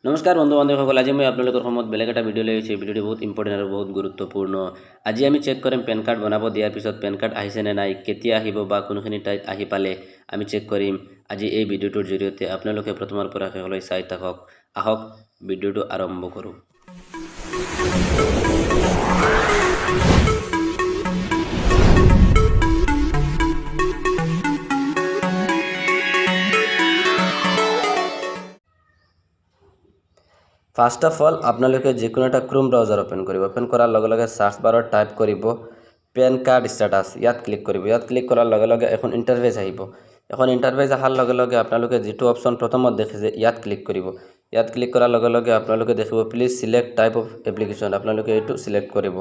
নমস্কাৰ বন্ধু বান্ধৱীসকল, আজি মই আপোনালোকৰ সন্মুখত বেলেগ এটা ভিডিঅ' লৈ আহিছোঁ। এই ভিডিঅ'টো বহুত ইম্পৰ্টেণ্ট আৰু বহুত গুৰুত্বপূৰ্ণ। আজি আমি চেক কৰিম, পেন কাৰ্ড বনাব দিয়াৰ পিছত পেন কাৰ্ড আহিছে নে নাই, কেতিয়া আহিব বা কোনখিনি ঠাইত আহি পালে, আমি চেক কৰিম আজি এই ভিডিঅ'টোৰ জৰিয়তে। আপোনালোকে প্ৰথমৰ পৰা শেষলৈ চাই থাকক। আহক, ভিডিঅ'টো আৰম্ভ কৰোঁ। ফাৰ্ষ্ট অফ অল, আপোনালোকে যিকোনো এটা ক্ৰোম ব্ৰাউজাৰ অ'পেন কৰিব। অ'পেন কৰাৰ লগে লগে চাৰ্চ বাৰত টাইপ কৰিব পেন কাৰ্ড ষ্টেটাছ। ইয়াত ক্লিক কৰিব। ইয়াত ক্লিক কৰাৰ লগে লগে এখন ইণ্টাৰফেচ আহিব। এখন ইণ্টাৰফেচ অহাৰ লগে লগে আপোনালোকে যিটো অপশ্যন প্ৰথমত দেখিছে, ইয়াত ক্লিক কৰিব। ইয়াত ক্লিক কৰাৰ লগে লগে আপোনালোকে দেখিব "Please select type of application"। আপোনালোকে এইটো চিলেক্ট কৰিব,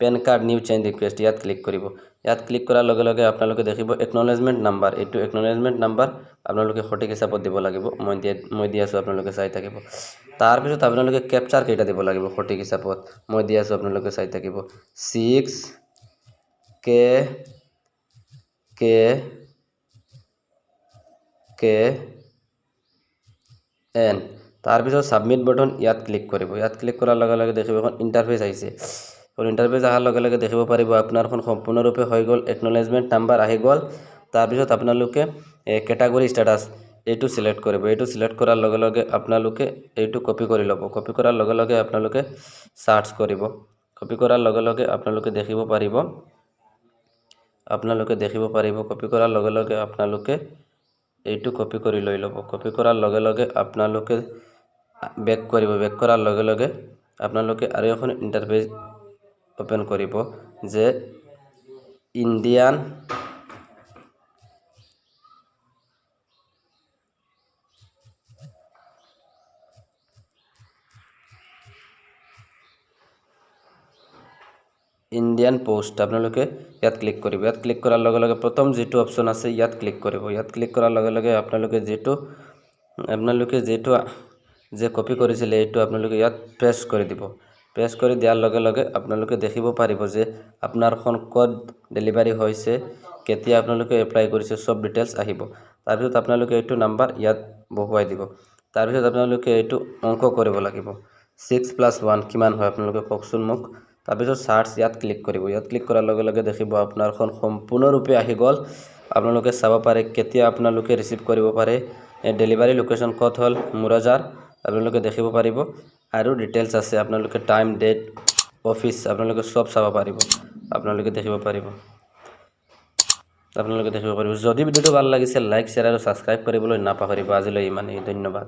PAN card new change request। ইয়াত ক্লিক কৰিব। ইয়াত ক্লিক কৰাৰ লগে লগে আপোনালোকে দেখিব একনলেজমেণ্ট নাম্বাৰ। এইটো একনলেজমেণ্ট নাম্বাৰ আপোনালোকে সঠিক হিচাপত দিব লাগিব। মই দি আছোঁ, আপোনালোকে চাই থাকিব। তাৰপিছত আপোনালোকে কেপচাৰ কেইটা দিব লাগিব সঠিক হিচাপত। মই দি আছোঁ, আপোনালোকে চাই থাকিব। 6 K K K N। তাৰপিছত ছাবমিট বটন, ইয়াত ক্লিক কৰিব। ইয়াত ক্লিক কৰাৰ লগে লগে দেখিব এখন ইণ্টাৰফেচ আহিছে। এখন ইণ্টাৰফেচ অহাৰ লগে লগে দেখিব পাৰিব আপোনাৰখন সম্পূৰ্ণৰূপে হৈ গ'ল, একনলেজমেণ্ট নাম্বাৰ আহি গ'ল। তাৰপিছত আপোনালোকে কেটাগৰী ষ্টেটাছ এইটো চিলেক্ট কৰিব। এইটো চিলেক্ট কৰাৰ লগে লগে আপোনালোকে এইটো কপি কৰি ল'ব। কপি কৰাৰ লগে লগে আপোনালোকে চাৰ্চ কৰিব। কপি কৰাৰ লগে লগে আপোনালোকে দেখিব পাৰিব, আপোনালোকে দেখিব পাৰিব, কপি কৰাৰ লগে লগে আপোনালোকে এইটো কপি কৰি লৈ ল'ব। কপি কৰাৰ লগে লগে আপোনালোকে বেক কৰিব। বেক কৰাৰ লগে লগে আপোনালোকে আৰু এখন ইণ্টাৰফেচ অ'পেন কৰিব যে ইণ্ডিয়ান পষ্ট। আপোনালোকে ইয়াত ক্লিক কৰিব। ইয়াত ক্লিক কৰাৰ লগে লগে প্ৰথম যিটো অপশ্যন আছে, ইয়াত ক্লিক কৰিব। ইয়াত ক্লিক কৰাৰ লগে লগে আপোনালোকে যিটো যে কপি কৰিছিলে, এইটো আপোনালোকে ইয়াত পেষ্ট কৰি দিব। পেষ্ট কৰি দিয়াৰ লগে লগে আপোনালোকে দেখিব পাৰিব যে আপোনাৰখন ক'ত ডেলিভাৰী হৈছে, কেতিয়া আপোনালোকে এপ্লাই কৰিছে, চব ডিটেইলছ আহিব। তাৰপিছত আপোনালোকে এইটো নাম্বাৰ ইয়াত বহুৱাই দিব। তাৰপিছত আপোনালোকে এইটো অংক কৰিব লাগিব। 6 প্লাছ 1 কিমান হয়, আপোনালোকে কওকচোন মোক। তাৰপিছত চাৰ্চ, ইয়াত ক্লিক কৰিব। ইয়াত ক্লিক কৰাৰ লগে লগে দেখিব আপোনাৰখন সম্পূৰ্ণৰূপে আহি গ'ল। আপোনালোকে চাব পাৰে কেতিয়া আপোনালোকে ৰিচিভ কৰিব পাৰে, ডেলিভাৰী লোকেশ্যন ক'ত হ'ল, মোৰাঝাৰ, আপোনালোকে দেখিব পাৰিব। আৰু ডিটেইলছ আছে, আপোনালোকে টাইম, ডেট, অফিচ, আপোনালোকে চব চাব পাৰিব। আপোনালোকে দেখিব পাৰিব, আপোনালোকে দেখিব পাৰিব। যদি ভিডিঅ'টো ভাল লাগিছে, লাইক, শ্বেয়াৰ আৰু ছাবস্ক্ৰাইব কৰিবলৈ নাপাহৰিব। আজিলৈ ইমানেই, ধন্যবাদ।